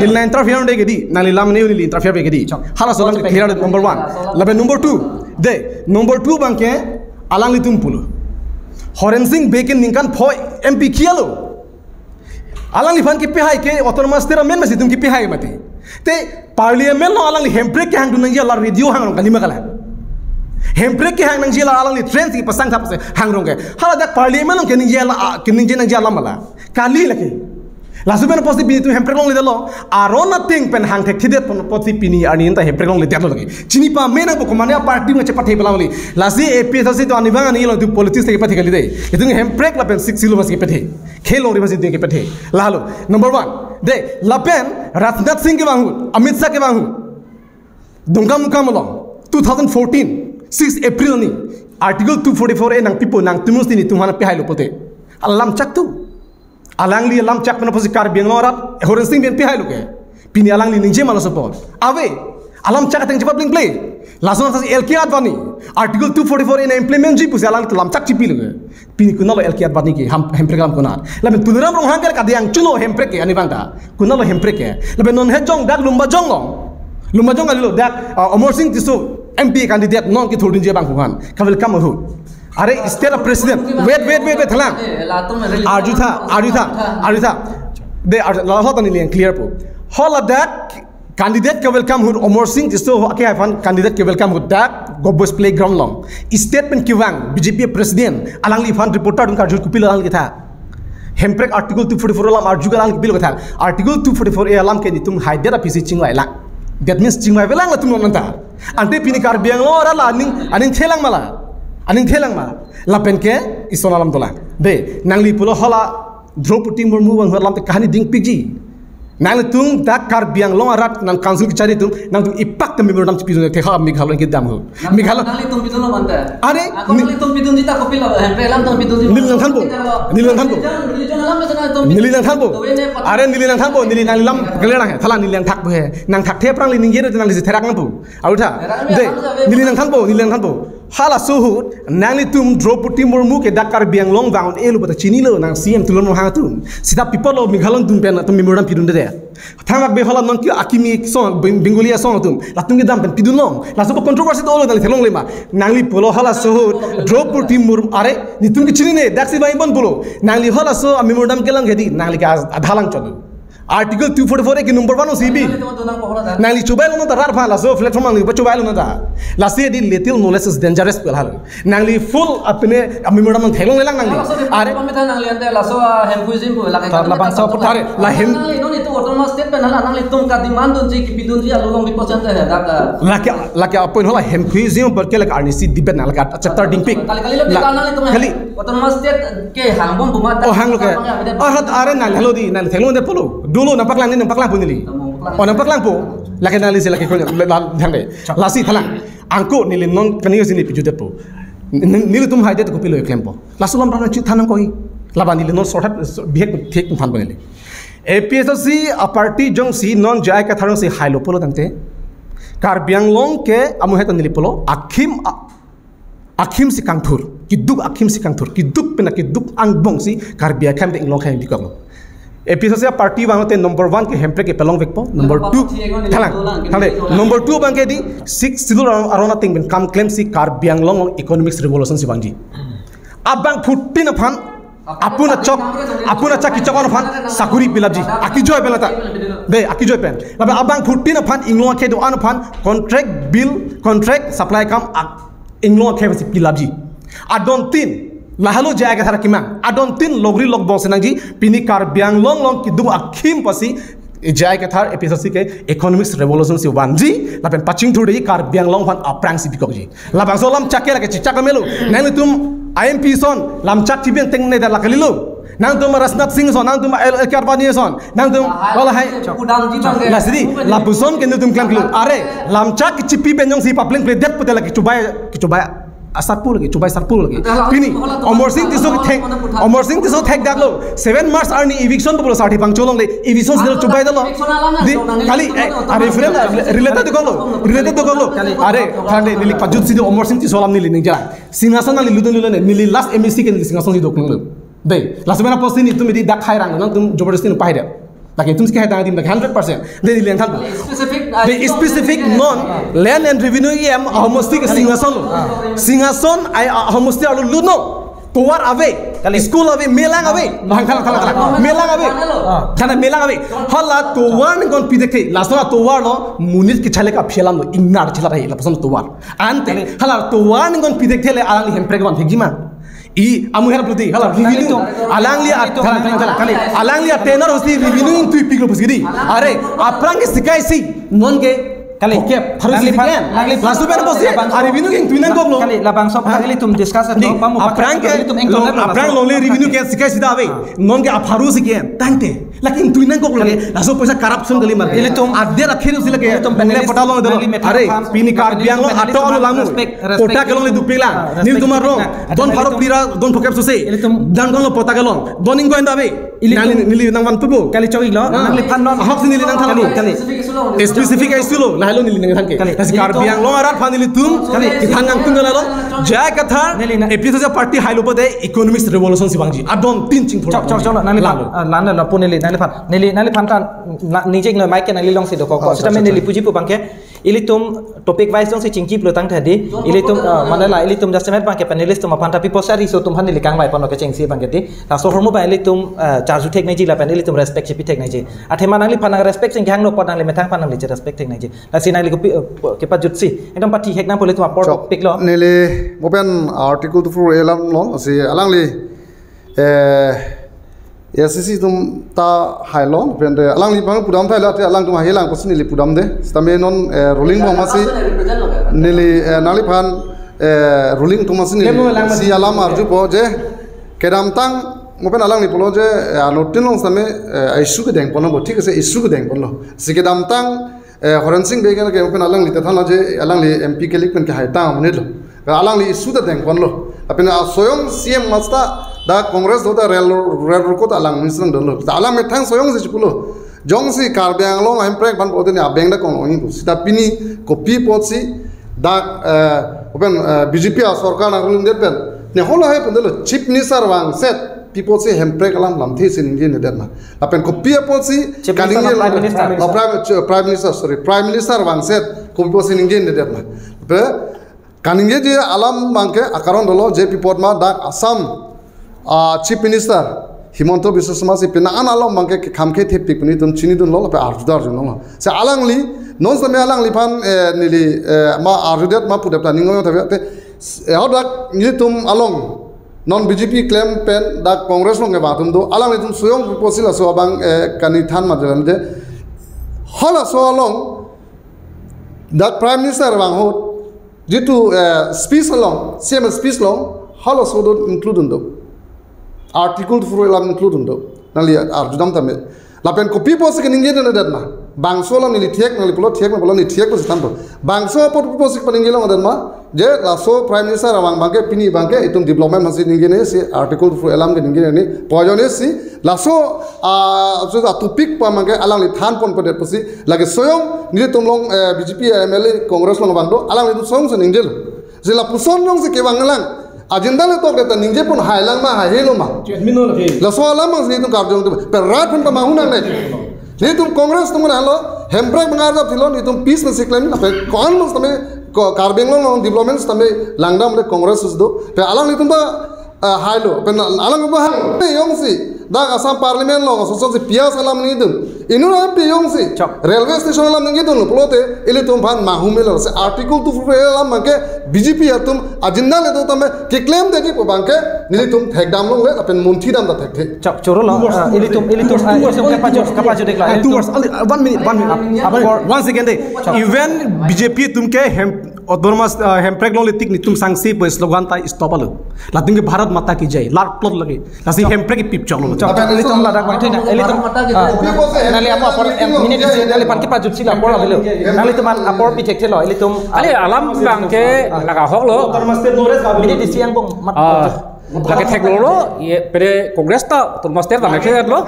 neli na interfere de kedi. Nangli lam ne neli interfere de kedi. Hala so alam clear number one. Lapen number two. De, number two abangke alanglitum pulo. Horensing Bey ke ningkan pho M P kialo. Alangliphan kepehai ke autonomous state amen masi itum kepehai mati. Te parliament lo alangli hemprek kehang dun nangji ala radio hangrong kalima kala. Hemprek kehang nangji ala alangli train si pasang thap se hangrong ke. Hala dak parliament lo keningje ala, a, keningje nangji alam ala. Kali lake. Laso pen apotsi pini itum hemprek longledetlo. Aron ateng pen hangthekthedet pen apotsi pini arni ta hemprek longledetlo lake. Chini pame nangpo komane a party ma chepathe pelang li. Lasi A P H L C to anivang ani lo itum politics te kepathe kali de. Itum hemprek lapen Sixth Schedule masi kepathe. Khel longri masi itum kepathe. Lahelo. Number one. De, lapen Rajnath Singh kevang ahut, Amit Shah kevang ahut. Dongkamukam along, two thousand fourteen, six April ni, Article two forty-four A nangpipo nangtum si nelitum aphan pehailo pute. Alam chak tu. Alangli alam chak pen apotsi Karbi Anglong arat, Horensing Bey pehailo ke. Pini alangli ningje ma laso apot. Ave, alam chak ateng chepaplengple. Laso nang L K Advani, Article two forty-four A na implement ji pusi alang lam chak chipilo ke. Pini konatlo L K Advani ke, ham, hemprek alam konat. Lapen Tuliram Ronghang ke kadiang chuno hemprek ke, ani bangta. Konatlo hemprek ke. Lapen non hejong dak Lumbajong along. Lumbajong kalilo dak, uh, Amarsing Tisso M P candidate non kethurdunji abang aphan. Ka welcome ahut. Are state a president. Wait, wait, wait, wait, thalang. Arju tha, arju tha, arju tha. De, arju, la hot ani liang clear po. Hala dak candidate ke welcome ahut Amarsing Tisso ke aphan candidate ke welcome ahut dak Government Playground along. State pen kevang B J P president alangliphan reporter atum karju kopilo alang ketha. Hemprek Article two forty-four alam arju ke alang kopilo ketha. Article two forty-four A alam ke nelitum haidet apisi chingvailang. That means chingvaivelang latum non anta. Ante pini Karbi Anglong arat la aning, aning thelang ma la. Aning thelang ma. Lapen ke ison alam dolang. De, nangli pulo hala Draupadi Murmu vang ahut alam te kahani dingpikji. Nanglitum dak Karbi Anglong arat nang council kechari atum, nangtum ipak te memorandum chipidun te ha Meghalaya kedam ho. Meghalaya. Nanglitum pidunlo mante. Are, ako ni- nanglitum pidunji ta kopilo, hemprek alam tum pidunji. Neli nangthanpo. Neli nangthanpo. Religion, religion alam nangtum pidun. Neli nangthanpo. Are neli nangthanpo, neli nangli lam kelerang he. Thalang neli nangthakpo he. Nangthakthe aphrang neli ningje nangli si therak nangpo. Arju tha. De, neli nangthanpo, neli nangthanpo. Halaso ahut, nanglitum Draupadi Murmu ke dak Karbi Anglong vang un-elo pata chinilo nang C M Tuliram Ronghang atum. Sita people lo Meghalaya dun pen atum memorandum pidunde. Thanglak be hala non ke akimi song, Beng-, Bengali asong atum. Latum kedam pen pidunlong. Laso ko controversy dolo nangli theklongle ma. Nangli pulo halaso ahut, Draupadi Murmu, are, nelitum ke chinine, daksi vangpon pulo. Nangli halaso a memorandum kelang kedi, nangli ke as-, adhalang chotlo. Article two forty-four A ke number one o C B. Nangli chobai lo nonta rat aphan laso platform nangli chobai lo nonta. Lasi di little knowledge is dangerous pu hal. Nangli full apne a memorandum theklonglelang nangli. Are. Pamita nangli ante laso, ah, hempui jim pu lake. Tar labangso pu tare, la hem- Nangli non itu autonomous state pen hala nanglitum ka demand dunji kipidunji along bipo sente he dak. Lake, lake apun hala hempui jim pu ke lake arnisi debate na lake chapter dingpik. Kali kali lo la-, tika nanglitum kali. Autonomous state ke hangbom pu ma ta. Oh, hanglo ke. Arat are nang halo di, nang theklongle pulo. Dolo nangpaklangji, nangpaklangpo neli. Oh, nangpaklangpo. Lake nangli si lake ko la, la, thangde. Lasi thalang. Anke neli non kani si neli pijudetpo. N-, n-, nelitum haidet kopilo klempo. Laso alam rana chithan nangkoi. Laban neli non sorhat bihek thek thanpo neli. A P H L C a party jongsi non J I Kathar si hailo pulo tangte. Karbi Anglong ke amu het neli pulo. Akhim a-, akhim si kangthur, keduk akhim si kangthur, keduk pena keduk angbong si Karbi akhim pen inglong akhim bikoklo. A P H L C a party vanglote number one ke hemprek ke pelongvekpo, number two, thalang, thalang, number two abang ke di Sixth Schedule aron, aron ateng pen kam klemsi Karbi Anglong economics revolution si vangji. Abangphutin aphan, apun achok, apun achak kechok aphan sakuri pilapji. Akijoi pen lata. De, akijoi pen. Lapen abangphutin aphan inglong akhei do-an aphan contract bill, contract supply kam ak-, inglong akhei si pilapji. Adontin, lahelo J I Kathar akemang. Adontin logri logbong si nangji, pini Karbi Anglong along keduk akhim apotsi J I Kathar A P H L C ke economics revolution si vanji, lapen pachingthurde Karbi Anglong aphan aphrang si bikokji. Labangso alam chak ke lake chichak melo. Nanglitum I M P son lam chak chibi ateng ne da lakalilo. Nangtum Rajnath Singh ason, nangtum L L K Advani ason, nangtum lahai, lahai. Pudamji bang ke. Lasi di, lapuson ke nangtum klemkle. Are, lamchak kechipi pen jongsi papleng pledet pute la kechubai, kechubai asarpo lagi, chubai sarpo lagi. Pini, Amarsing Tisso kethek, Amarsing Tisso thekdaklo. Seven March arni eviction pulo sarthi pangcholongle, eviction silo chubaidaklo. Di, kali, eh, are friend, related dokoklo, related dokoklo. Are, thank you, neli pajutsi do Amarsing Tisso alam neli ningja. Singhason nangli lutdun lule ne, neli last M A C ke neli Singhason si dokoklo. Dei, laso mena post netum di dak hai rang, nangtum jabardasti nangpahai dei. Dak netum si hai dang adim dak hundred percent. Dei, neli nangthan. Specific, dei, specific non land and revenue E M ahomosti ke Singhason lo. Singhason ai ahomosti arlo lutno. Tovar ave, kali. School ave, melang ave. Bang khala khala khala. Melang ave. Ah. Khana melang ave. Hala tovar ningkon pidekthe. Laso tovar lo monit kechale ka aphi alam lo. Ingnar chila rai lapuson tovar. Ante, kali. Hala tovar ningkon pidekthe le alangli hemprek vanthekji ma. I amu her bluti, hala revenue. Alangli at, kali, kali, kali, kali. Alangli at tenor hosi revenue ingtuipiklo pusi di. Are, aphrang ke sikaisi, non ke, kali. Oke, harus nangli phan, sikian. Nangli phan. Laso pen posi, labangso, a revenue ingtui nangkoklo. Kali, labangso, ha? Kali tum discuss di, ato, pamu aphrang pakai, ke, ilitum lo, ingkon aphrang lo, le revenue ke sikaisi da ave. Ah. Non ke apharu sikian, tangte. Lake ingtui nangkoklo, kali. Laso poisa corruption kali mar. Ilitum, ader akhir si lake. Ilitum nongle panelist, pota long dolo. Nangli methang, are, phan, pini Karbi Anglong, panelist ato phan, along lamu. Respect, respect. Pota kelong le dupiklang. Ah, respect. Nelitum arong. Don pharo pira, don phokep sose. Ilitum. Dan kelong pota kelong. Don ingkoi anta ave. Ilitum. Nangli, neli nangvanpo. Kali choklo. Ah. Nangliphan non. Ahok si neli nangthan. Kali, kali. Specific issue lo. Lahelo neli nangthan ke. Kali. Lasi ilitum. Karbi Anglong arat aphan nelitum. Kali. Kethang nangtung galalo. J I Kathar. Neli na- A P H L C party hailo pute economic revolution si vangji. Adon tin ching phur. Chok, chok, chok, nangliphan. Lalo. Ah, lan, lan, lapu neli, nangliphan. Neli, nangliphan ta, na, nijek no mic ke nangli along si dokok. Oh, sitame chok, chok, neli chok. Puji pu abang ke. Ilitum topic wise jongsi chingki pulo tangte di. Ilitum, ah, mane la, ilitum just met abang ke panelist atum aphan ta pi post ari so atum aphan neli kangvai pon lo kechengsi abang ke di. Laso ahormu abang ilitum, ah, charju thek nangji lapen ilitum respect chipi thek nangji. Athema nangliphan nang respect chingki hangno apot nangli methang aphan nangli che respect thek nangji. Lasi nangli kopi, eh, kepajutsi. Ekdom pathi hek nangpo ilitum apor. Chok. Topic lo. Neli mo pen Article two four A alam lo. Lasi alangli, eh, A I C C atum ta hailo, pen te alangliphan pudam thailo, te alangtum hailang pusi neli pudamde. Sitame non, eh, ruling abang masi neli, eh, nangliphan, eh, ruling atum masi neli, lemo lang si masi alam arjupo je kedamtang mo pen alangli pulo je, eh, anuttin along sitame, eh, issue kedeng ponlo, thik ase issue kedeng ponlo. Si kedamtang eh, Horensing Bey ke mo pen alangli ta thanlo je alangli M P kelik pen ke haitang amonit lo. Alangli issue ta deng ponlo. Lapen a soyong C M masta dak Congress do ta rel rel rukot alang minister dunlo. Ta alang methang soyong si chipulo. Jongsi Karbi Anglong ahemprek van pote ne abeng dak kong ongji pu. Sita pini kopi apotsi dak, eh, mo pen, eh, B J P asorkar nang ruling det pen. Ne holo hai pundelo Chief Minister vangset. Pi apotsi hemprek alam lamthe si ningjenedet ma. Lapen kopi apotsi Chief Minister kaningje na Prime lo, Minister? Oh, Prime, Prime Minister, sorry, Prime Minister vangset kopi apotsi ningjenedet ma. Pe kaningjeji alam abang ke akaron dolo je pi apot ma dak Assam, ah, Chief Minister Himanta Biswa Sarma si penang an along abang ke kekhamkhe thepik pu nelitum chinidunlo lapen arjudar arjudunlo. Si alangli non sitame alangliphan, eh, neli, eh, ma arjudet ma pudet ta ning ong tave te, eh, hadak nelitum along non B J P klem pen dak Congress along kevang atum do, alanglitum soyong pi apotsi laso abang, eh, kaningthan ma jalan de. Halaso along dak Prime Minister vang ahut jitu, eh, speech along, C M speech along halaso do include un do. Article two four A alam include un do. Nangli arjudam tame. Lapen kopi apotsi keningjenedet ma. Bangso alam neli thek, nangli pulo thek, nangli pulo neli thek pusi thanpo. Bangso apot apotsi paningje longdet ma. Je laso Prime Minister vang abang ke pini abang ke itum development masi ningjene si Article two four A alam ke ningjene poison si laso, ah, so a topic pa abang ke alangli than ponpedet pusi lake soyong nelitum along, eh, B J P M L A Congress along vang do alanglitum soyong si ningjelo. Si lapuson jongsi kevang lang. Agenda le tokdet ta ningje pon hailang ma haihelo ma. Admin lo ke. Laso alam abang si nelitum karjong tu. Pe rat pun ta mahu nangne. Nelitum Congress atum nanglo, hemprek abang arjap thilo, nelitum peace masi klem, pe ko-an mas tame, ko Karbi Anglong along development tame langdamde Congress do. Pe alanglitum ta, eh, hailo, pe alang ba hang, pe jongsi dak Assam Parliament along, so so si P S alam nelitum. Inut M P jongsi. Chok. Railway station alam ningjedunlo pulote, ilitum aphan mahu melo. Si Article two four A alam abang ke B J P atum agenda le do tame keklemdeji pu abang ke nelitum thekdam longle lapen munthidam ta thekthe. Chok, choro lo. Two words, ah, two words, ilitum, ilitum, two words, ah, ilitum two words, kapajut, only two words. Kapajut iklo. Ah, two words, only, uh, one minute, one minute. Abang, abang, one second de. Chok. Even B J P atum ke hem Autonomous, uh, Hemprek longle tik netum sangse pu slogan ta stop alo. Latum ke Bharat Mata Ki Jai, lar plot lagi. Lasi Hemprek kepip choklo. Chok, chok, ilitum ladak bang thina, ilitum. Bharat Mata Ki Jai. Ah. Kopi apotsi Hemprek? Neli apor, em, minute isi, neli pan kepajutsi la apor abilo. Nanglitum apor pi thekthelo, ilitum. Kali alam abang ke, ah, lake ahok lo. Autonomous state no rest. Minute isi angbong mat. Ah. Lake theklonglo, ye, pede Congress ta, Autonomous State ta nangketheklo,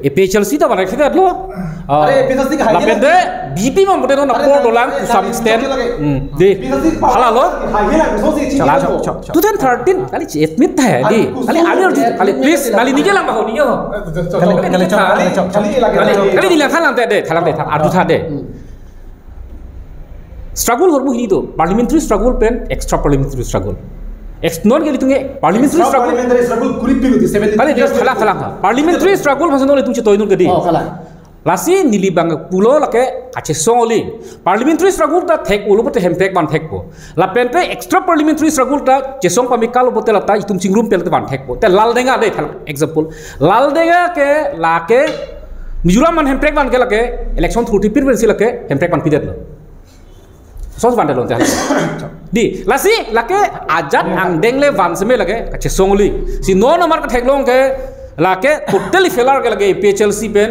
A P H L C ta nangketheklo. Ah, are, A P H L C ke hai lapen de, B J P ma mate non are, apor dolang to some extent. Lake, hmm, di. A P H L C ke hala lo. Hai, hai, hai, so si chini. Chok, chok, chok. Two thousand thirteen, kali chi admit tha, di. Kali, kali, kali, please, kali nije lang baho niyo. Kali, kali, chok, kali, chok, chok. Kali, kali, kali, nilang thalang te de, thalang te, thalang, arju tha de. Hmm. Struggle hormu hini do, parliamentary struggle pen extra parliamentary struggle. Ex-, non ke ilitum ke parliamentary struggle. Extra parliamentary struggle kuri pilu di seventy. Kali, just thalang, thalang. Parliamentary struggle maksud non ilitum chetoinun ke di. Oh, kalang. Lasi neli bang pulo lake kachesong oli. Parliamentary struggle ta thek olo pote Hemprek vanthekpo. Lapen te extra parliamentary struggle ta chesong pamikal pote lata itum chingrum pel te vanthekpo. Te Laldenga de thalang example. Laldenga ke lake Mizoram man Hemprek van ke lake election thurtipir pensi lake Hemprek vanpidetlo. Sos van dalon te. Di, lasi lake ajat angdeng le van seme lake kachesong oli. Si non amar ketheklong ke lake totally failure ke lake A P H L C pen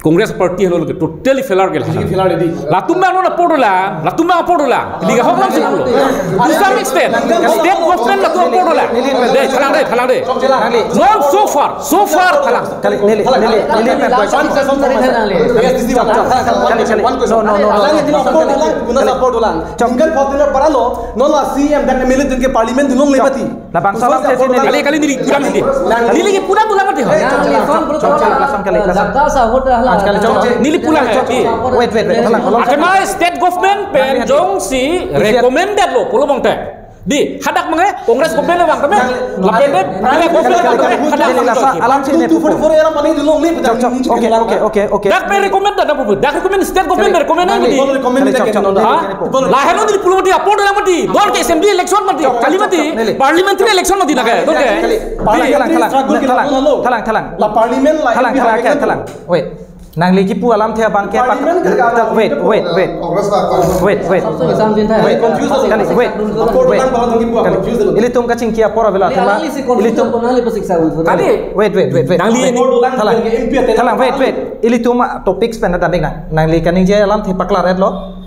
Congress party helo lake totally failure ke lake. Failure di. Latum bang non apor dolang, latum bang apor dolang. Di ke hoklam si pulo. To some extent, state government latum apor dolang. De, thalang de, thalang de. Non so far, so far thalang. Kali, neli, neli, neli pen question. Kali, kali. No, no, no, no, no. Alang ini apor dolang, guna apor dolang. Chok. Ningkan forty paralo, non la C M dan M L A atum ke parliament dunlongle mati. Labangso alam sesi neli. Kali, kali neli pulang neli. Neli ke pulang pulang mati ho. Chok, chok, chok, chok, lason kali, lason. Jaga sahut dah lah. Chok, chok, chok. Neli pulang ya. Wait, wait, wait. Thalang, thalang. Athema state government pen jongsi recommended lo pulo bangte. Di, hadak mangke Congress government bang tame. Lapen de, Congress government bang tame, hadak. Neli laso alam si ne. Two forty-four era mane dunlongle. Chok, chok. Okay, okay, okay, okay. Dak pen recommend dak pu. Dak recommend state government recommend neli. Recommend neli, chok, chok. Ha? Neli, neli. Lahelo neli pulo mati, apor dolang mati. Dor ke assembly election mati. Chok, chok, kali mati. Chok, neli. Parliamentary election mati dak ke. Dor ke. Neli. Thalang, thalang, thalang. Thalang, thalang, thalang. La parliament la. Thalang, thalang, okay, thalang. Wait. Nangli kipu alamthe abang ke pak-, parliament ke wait, wait, wait. Congress lah, Congress. Wait, wait. Samsung, Samsung, Samsung. Wait, confused. Kali, wait. Apor dolang bala tong kipu, wait. Confused. Ilitum kachingki apor avela. Kali, thema. Analysis, ilitum. Analysis, analysis. Kali, wait, wait, wait, wait. Nangli wait. Apor dolang. Thalang. Ke M P ate. Thalang, wait, wait. Ilitum, ah, topics pen damik nang. Nangli kaningje alamthe paklar etlo.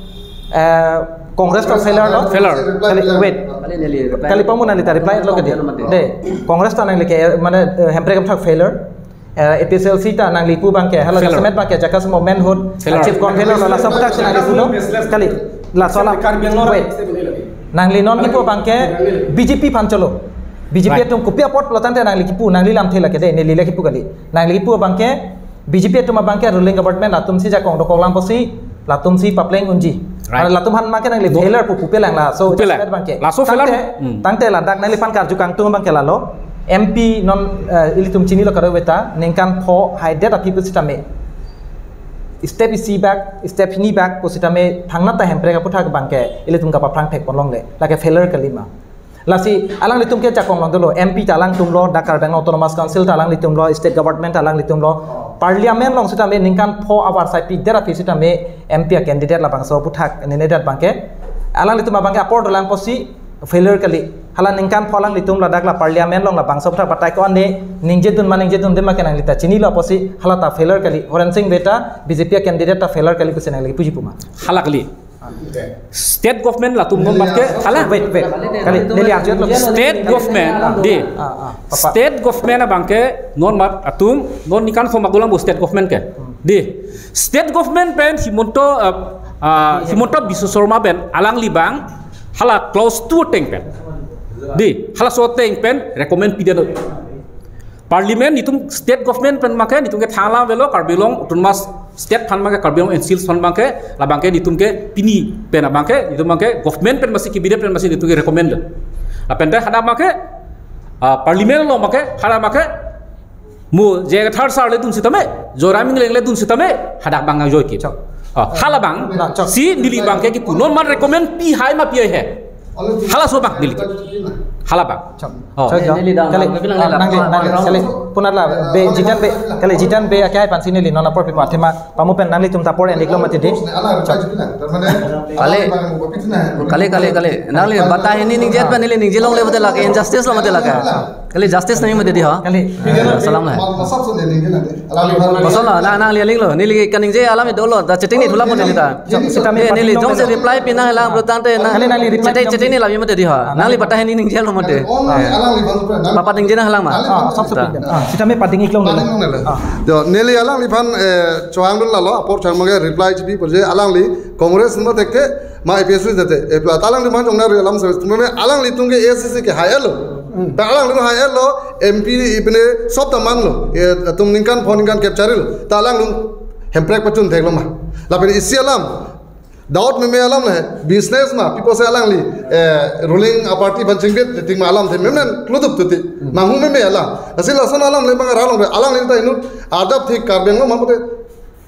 Eh, Congress ta failure lo. Failure. Kali, wait. Kali, neli reply. Kali pamu nangli ta reply lo ke di. De, Congress ta nangli ke, mane, eh, Hemprek aphuthak failure. Eh, A P H L C ta nangli pu abang ke, hala failure. Jasemet abang ke, Jakasmo manhood, failure. Chief convener lo, laso aphuthak si nangli pulo. Kali, laso alam. Karbi Anglong. Wait. Nangli non kipu abang ke, B J P aphan cholo. B J P, right, atum kopi apot lo tangte nangli kipu, nangli lamthe lake de, neli le kipu kali. Nangli kipu abang ke, B J P atum abang ke ruling government latum si jakong dokok lang apotsi, latum si papleng unji. Right. Latum aphan abang ke nangli, no, failure pu pupe lang laso. Pupe lang. Jasemet abang ke. Laso failure. Tangte, hmm, tangte ladak nangliphan karju kangtung abang ke lalo. M P non, eh, ilitum chinilo karo veta, ningkan pho haidet aphi pusitame. Step isi bak, step hini bak pusitame thangnat ta Hemprek aphuthak abang ke ilitum kapaphrang thek ponlongle. Lake failure kalima. Lasi alanglitum ke jakong long dolo, M P ta alangtum lo, dak Karbi Anglong Autonomous Council ta alanglitum lo, state government ta alanglitum lo, parliament along sitame ningkan pho avarsai pidet aphi sitame M P a candidate labangso aphuthak nenedat abang ke. Alanglitum abang ke apor dolang apotsi failure kali. Hala ningkan pho alanglitum ladak la parliament along labangso aphuthak batai ko-an ne ningjedun ma ningjedunde ma ke nangli ta chinilo apotsi hala ta failure kali. Horensing Bey ta B J P a candidate ta failure kali pusi nangli puji puma. Hala kali. State government latum non mat ke, hala. Wait, wait. Kali, neli arju lo. State government, di. Ah, ah, papa. State government abang ke non mat atum, non ningkan pho mak dolang bo state government ke. Di. State government pen Himanta, ah, ah, Himanta Biswa Sarma pen alangli abang, hala clause two ateng pen. Di, halaso ateng pen recommend pidet. Parliament netum state government pen abang ke netum ke thang alam avelo, Karbi Anglong Autonomous State aphan abang ke, Karbi Anglong N C Hills aphan abang ke, labang ke netum ke pini pen abang ke, netum abang ke government pen masi, cabinet pen masi netum ke recommend. Lapen te hadak abang ke, ah, parliament along abang ke, hadak abang ke, mo J I Kathar sir le dun sitame, Joyram Engleng le dun sitame, hadak abang nang joi ke. Chok. Ah, hala abang, na, chok, si neli abang ke kipu non man recommend pi hai ma pi hai he. Hala so bang, neli. Hala bang. Oh. Chok, chok, neli dam, kali, neli dam, nangli, neli dam, nangli, neli dam, kali, punat la, be, Jitan Bey, kali, Jitan Bey akehai aphansi neli non apor pipo athema pamu pen nanglitum ta apor en-iklo mati dei. Kali, kali, kali, kali. Nangli bata hini ningje pen neli ningje longle mati lake, injustice lo mati lake. Kali, justice nangji mati dei ho. Kali. Salam la. Kosonlo, nang, nangli alinglo, neli kaningje alam dolo, ta chatting ni thulap neli ta. Sitame neli jongsi reply pi nanglang pulotangte nang. Kali, nangli reply chatting, chatting ni labi mati dei ho. Nangli bata hini ningjelo mati. Papa ningje nanglang ma. Ah, sab sab. Ah, sitame pading-iklo. Pading-iklo. Ah. Jo, neli alangliphan, eh, chohangdun lalo, apor chang mage reply chipi porje alangli Congress ma teke ma A P S C tete. E pla ta alangliphan jongna ri alam service. Tumane alanglitum ke A I C C ke high elo. Hmm. Ta alanglitum high elo, M P ipine sob ta manlo. E, atum ningkan pho ningkan kep charilo. Ta alanglitum hemprek pachun theklo ma. Lapen isi alam. Doubt meme alam le, business ma, people say alangli, eh, ruling a party aphan chingbit, ting ma alam the meme kloduk tuti. Hmm. Manghu meme alam. Lasi lason alam le bang ralong re, alangli ta inut ajat thik Karbi Anglong ma pute.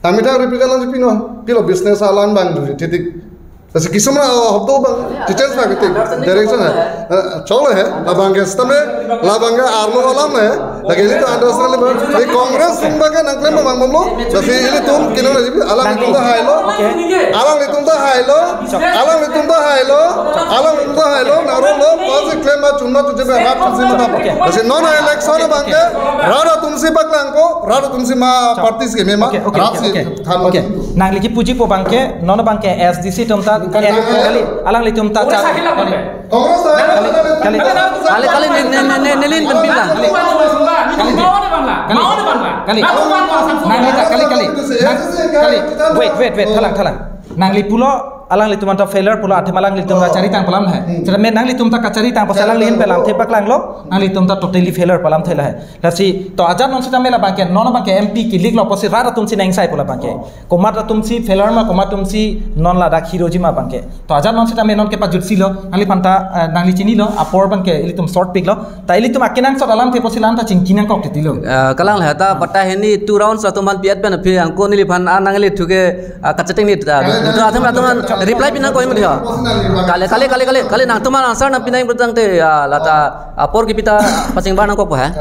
Tami ta represent lang pino, pilo business alam bang du, titik. Lasi kisum na, oh, hobdo bang, teachers na kitik, direction hai. Eh, cholo hai, labang ke sitame, labang ke arlo alam hai. Lake ilitum understand le bang, di Congress atum bang ke nangklem bang bomlo. Lasi ilitum kilo na jibi, alanglitum ta high lo. Okay. Alanglitum ta high lo. Alanglitum ta high lo. Alanglitum ta high lo. Naro lo, pasi klem ma chun ma chun jebe rat chun si ma ta. Okay. Lasi non election bang ke, rat atum si paklangpo, rat atum si ma parties ke mema, okay, okay, rat okay, si okay. Than ma okay. Chun. Nangli kipuji po bang ke, non bang ke S D C atum ta, kali, eh, kali, alanglitum ta, Congress cha-, akhil lang kali. Congress ta kali, kali, kali, kali, ne, ne, ne, ne, nelin pen pila. Kali, kali, kali, kali, kali, nangli ta, kali, kali, nang-, kali, wait, wait, wait, thalang, thalang. Nangli pulo, alanglitum anta failure pulo, athema alanglitum ta charitang pu alam hai. Hmm. Sitame nanglitum ta kacharitang pusi alangli ahin pen lamthe paklanglo, nanglitum ta totally failure pu alamthe lahai. Lasi, to ajat non sitame labang ke, non bang ke M P kiliklo pusi rat atum si nengsai pu labang ke. Komat atum si failure ma, komat atum si non ladak heroji ma bang ke. To ajat non sitame non kepajutsi lo, nangliphan ta, eh, nangli chinilo, apor bang ke, ilitum short piklo. Ta ilitum akenangsot alamthe pusi la-an ta chingki nangkok titilo. Eh, kalang le ta bata hini two rounds atum aphan pi-et pen aphi angko neliphan an nangli thuke, ah, kachatting ni ta. To atum atum aphan reply pi nangkok imu dia. Kali, kali, kali, kali, kali nangtum aphan answer nangpi nang pulotangte, ah, la ta apor kipi ta pachingbar nangkok po ha.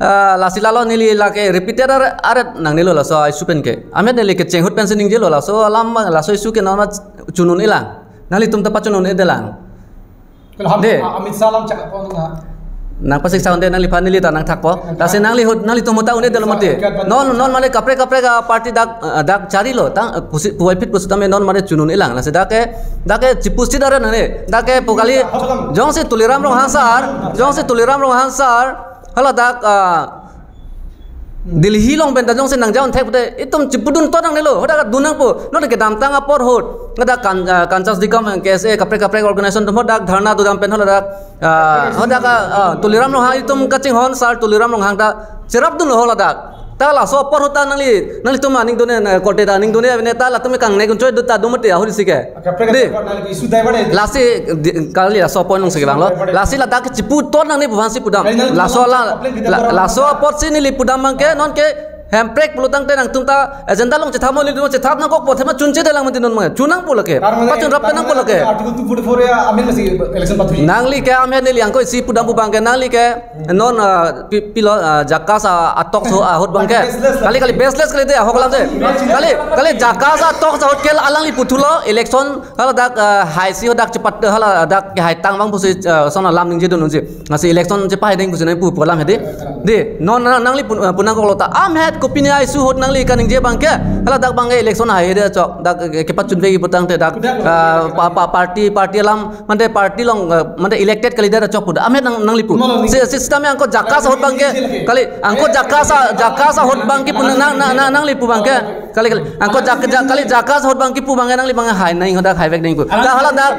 Ah, lasi lalo neli lake repeated aret, aret nangnelo laso issue pen ke. Amet neli kecheng ahut pensi ningjelo laso alam, laso issue ke non ma chun un-elang. Nanglitum ta pachun un-edelang. Kalau Ham-, dei. Amit Shah alam chak pon na. Nangpasik sound de nangliphan neli ta nangthakpo. Nangthak. Lasi nangli ahut, nanglitum ahut ta un-edetlo mati. Nangthak. Non, non mane kaprek kaprek a party dak, eh, dak charilo, tang, eh, pusi, puvoiphit pusitame non mane chun un-elang. Lasi dak ke, dak ke chipusi dara nane, dak ke pu kali, Ham alam. Jongsi Tuliram Ronghang sir, jongsi Tuliram Ronghang sir, hala dak, ah, Delhi along pen ta jongsi nangjaun thek pute, itum chipudun to nangnelo, hadak dun nangpo, non kedamtang apor ahut, hadak kan, ah, Kansas Dikam, K S A, kaprek kaprek organization atum hadak dharna dodam pen hadak, ah, hadak, ah, Tuliram Ronghang itum kachinghon sir Tuliram Ronghang ta cherapdunlo hadak. Ta laso apor ahut ta nangli, nanglitum aning dun-e, eh, korte ta aning dun-e, avene ta latum kangnek un choi do ta do mati ahut isi ke. Kaprek dei. Kaprek nangli issue divert hai. Lasi, di, kali laso apor nung sigi banglo. Divert hai. Lasi ladak chipu to nangne buhan si pudam. Kali nangli laso pudam la, complain kita la, orang laso pudam. Apor si neli pudam bang ke, non ke, hemprek pulotangte nangtum ta, agenda along chethap mo nelitum chethap nangkokpo athema chunchedelang mati non ma. Chun nangpo lake. Karena pachun rap nangpo lake. Article two forty-four ya, amin masih election pathu. Nangli ke amin neli angko isi pudam pu bang ke, nangli ke, non, ah, pi-, pilo, ah, JACAS, ah, a-talks ahut bang ke. Baseless, kali, kali, baseless kali dei, ahok alam dei. Kali, kali, JACAS a-talks ahut ke alangli puthulo, election, haladak, ah, haisi hadak chepat, haladak ke haitang bang pusi, ah, son alam ningjedun unji. Lasi election chepahai ding pusi nangpu, pu alam he dei. Dei, non, non, nangli pun, ah, pu nangkoklo ta. Amet kopi ni a-issue ahut nangli kaningje bang ke. Haladak bang ke election hai dei chok. Dak, eh, kepachunve pulotangte dak, ah, pa, pa, party, party alam, mane party along, eh, mane elected kali dei chok pu. Amet nang, nangli pu. Malo, si, si, sitame angko JACAS ahut bang ke. Kali, angko JACAS a, JACAS ahut bang ke pu nang, nang, nang, nangli pu bang ke. Kali, kali. Angko JAC-, JAC-, kali JACAS ahut bang ke pu bang ke nangli bang hai nang hadak haivek nangpu. Dak haladak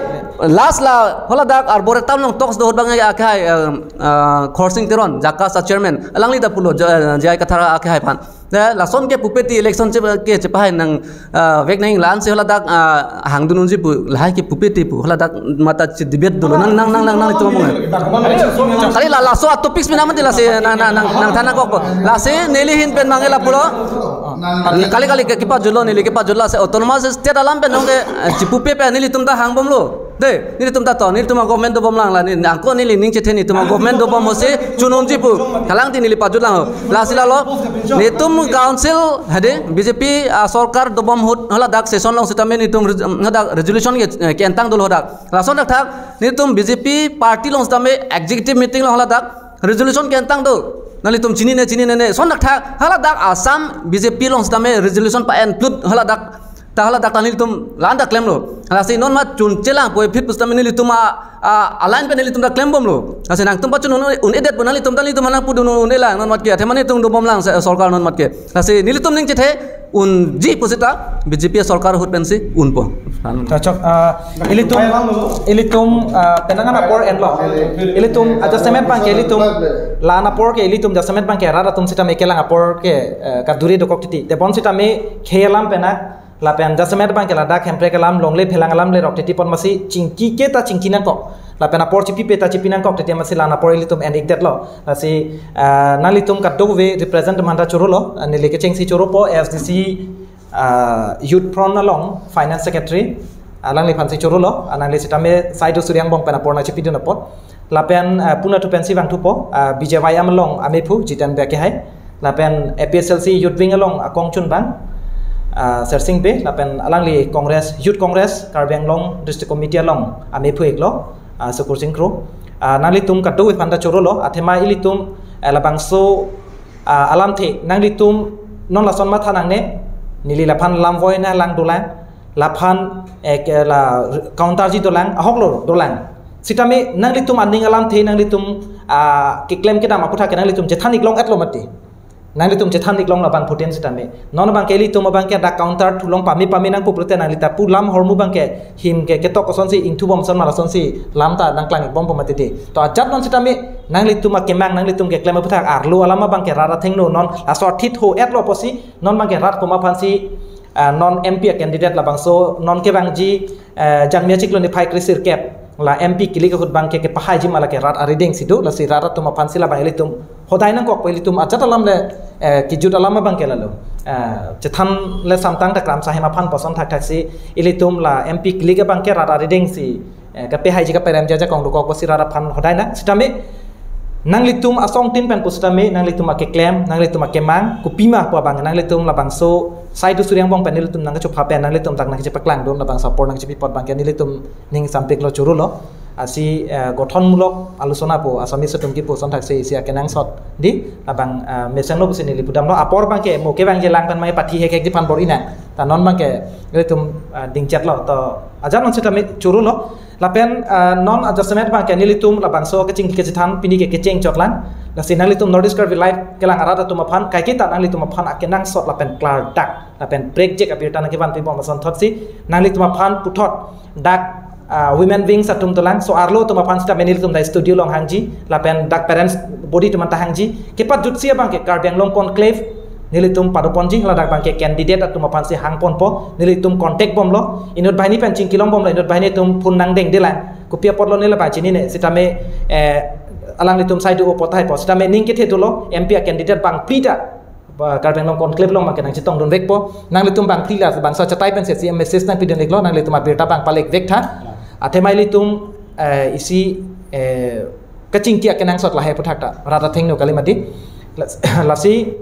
last la, haladak Arboretum along talks do ahut bang ke akehai, eh, eh, Khorsing Teron, JACAS a-chairman. Alangli ta pulo, J-, J I Kathar akehai aphan. Te lason ke pupe ti election che, ke chepahai nang, ah, vek nang la-an si haladak, ah, hangdun unji pu, lahai ke pupe ti pu, haladak mata che debate dolo, nang, nang, nang, nang, nang, itu ngomong. Kali la, laso a-topics mina mati lasi, nang, nang, nang, nangthan nangkokpo. Lasi neli ahin pen mangke lapulo. Kali, kali ke kepajutlo, neli kepajutlo, lasi autonomous state alam pen nong ke, eh, chipupe pe nelitum ta hangbomlo. De, nelitum ta to, nelitum a-government dobom lang la, ne angko neli ning chethe, nelitum a-government dobom ho si chununji pu. Halang ti neli pajut lang ho. Lasi lalo, nelitum council, hade, B J P, ah, sorkar dobom ahut, haladak session along sitame nelitum res-, haladak resolution ke, eh, ke-entang dolo hadak. Lason thakthak, nelitum B J P party along sitame executive meeting along haladak resolution ke-entang do. Nanglitum chinine, chinine ne. Lason thakthak, haladak Assam B J P along sitame resolution pa-en plut haladak. Ta haladak ta nelitum la-an ta klemlo. Lasi non mat chunche lang pu-e phit pusitame nelitum a, a, a-line pen nelitum ta klembomlo. Lasi nangtum pachun un, un-edet pu nanglitum ta nelitum nangpudun un-e lang non mat ke. Athema nelitum dobom lang se, sorkar non mat ke. Lasi nelitum ning chethe unji pusita B J P sorkar ahut pensi unpo. Chok, ah, ilitum, ilitum, ah, penang an apor enlo. Ilitum adjustment abangke ilitum la-an apor ke ilitum adjustment abangke rat atum sitame kelang apor ke, eh, kaduri dokok titi. Tebon sitame khei alam penak lapen adjustment abangke ladak Hemprek alam longle phelang alam lerok titi pon masi chingki ke ta chingki nangkok. Lapen apor chipipe ta chipi nangkok titi masi la-an apor ilitum en-ikdetlo. Lasi, ah, nanglitum kadokave represent atum aphanta chorolo, ah, neli kechengsi choropo A S D C, ah, Youth Front along Finance Secretary, alangliphansi chorolo, ah, nangli sitame Saidu Suri angbong pen apor nangchipidun apot. Lapen, ah, puna thu pensi vangthupo, ah, B J Y M along amephu Jiten Bey akehai. Lapen A P H L C Youth Wing along akongchunbang, ah, Sersing Bey, lapen alangli Congress, Youth Congress, Karbi Anglong District Committee along amephu iklo, ah, Sukursing Kro. Ah, nanglitum kadokave aphanta chorolo, athema ilitum, eh, labangso, ah, alamthe, nanglitum non lason matha nangne, neli laphan lamvoi nanglang dolang, laphan, eh, ke la counter ji dolang, ahoklo dolang. Sitame nanglitum aning alamthe, nanglitum, ah, keklem kedam aputhak ke nanglitum chethan iklong-etlo mati. Nanglitum chethan iklong labang phutin sitame. Non abangke ilitum abangke dak counter thulong pame pame nangpu pulote nanglita pu lam ahormu abangke him ke ketok asonsi ingthubom ason ma lasonsi lam ta nangklang ikbompo mati de. To ajat non sitame nanglitum akemang nanglitum keklem aputhak arlo alam abangke rat athengno non laso athit ho-etlo pusi non abangke rat komat aphansi, ah, non M P a-candidate labangso non kevangji, eh, Jangmi achiklo niphai kre-sirkep la M P kilik ahut abangke kepahaiji ma lake rat arideng si do, lasi rat atum aphansi labang ilitum hodai nangkokpo ilitum ajat alam le, eh, kejut alam abangke lalo. Eh, chethan le samtang ta kramsa hem aphan puson thakthaksi ilitum la M P kilik abangke rat arideng si, eh, kapehaiji kaperemji ajakong dokok pusi rat aphan hodai nang. Sitame nanglitum asongtin pen pusitame nanglitum akeklem, nanglitum akemang, kopima pu abang nanglitum labangso Saidu Suri angbong pen nelitum nangkachopha pen nanglitum dak nangkachepaklangdun labangso apor nangkachepi apot abangke nelitum ning sampiklo chorolo. Asi, eh, gothonmulok alochona pu Assamese atum kipu ason thaksi isi akenangsot di labang, eh, mesenglo pusi neli pudamlo apor abangke mo kevangji alang pen mai pathi hekhekji aphan bor-i nang. Ta non abangke nelitum, eh, dingchetlo to ajat non sitame chorolo. Lapen, ah, non adjustment abangke nelitum labangso kechingki kechethan pini ke kecheng chotlang. Lasi nanglitum North East Karbi Live kelang arat atum aphan, kaiketa nanglitum aphan akenangsot lapen klardak, lapen prekjak abirta nangkevanpibom asonthotsi, nanglitum aphan puthot dak, ah, women wings atum dolang, so arlo atum aphan sitame nelitum dak studio along hangji, lapen dak parents body atum anta hangji, kepajutsi abangke Karbi Anglong Conclave, nelitum padoponji, ladak abangke candidate atum aphansi hangponpo, nelitum contact bomlo, inut banghini pen chingkilong bomlo, inut banghini atum phone nangdengdelang. Kopi apotlo neli ba chinine, sitame, eh, alanglitum saidu apot tahaipo, sitame ning kethe dolo, M P a-candidate bangphli ta, ba Karbi Anglong Conclave along abangke nangchetongdunvekpo, nanglitum bangphli la, bangso achatai pensi C M message nangpidunveklo, nanglitum abirta bang palekvek tha, athema ilitum, eh, isi, eh, kachingki akenangsot lahai aputhak ta, rat athengno kali mati. Las-, lasi,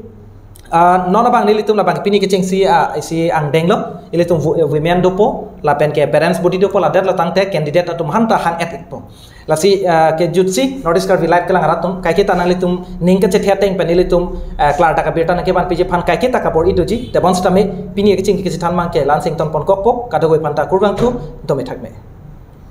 ah, non abang nelitum labang pini kechengsi, ah, isi angdenglo, ilitum wo-, women dopo, lapen ke parents body dopo, ladet latangte candidate atum aphan ta hang-et-ikpo. Lasi, ah, kejutsi, North East Karbi Live kelang arat atum, kaiketa nanglitum ning kachethe ateng pen nelitum, ah, klardak abirta nangkevanpiji aphan kaiketa kabor-i doji, tebon sitame, pini kechingki kechethan abangke la-an si ingtonponkokpo, kadokave aphanta kurvangthu, dome thakme.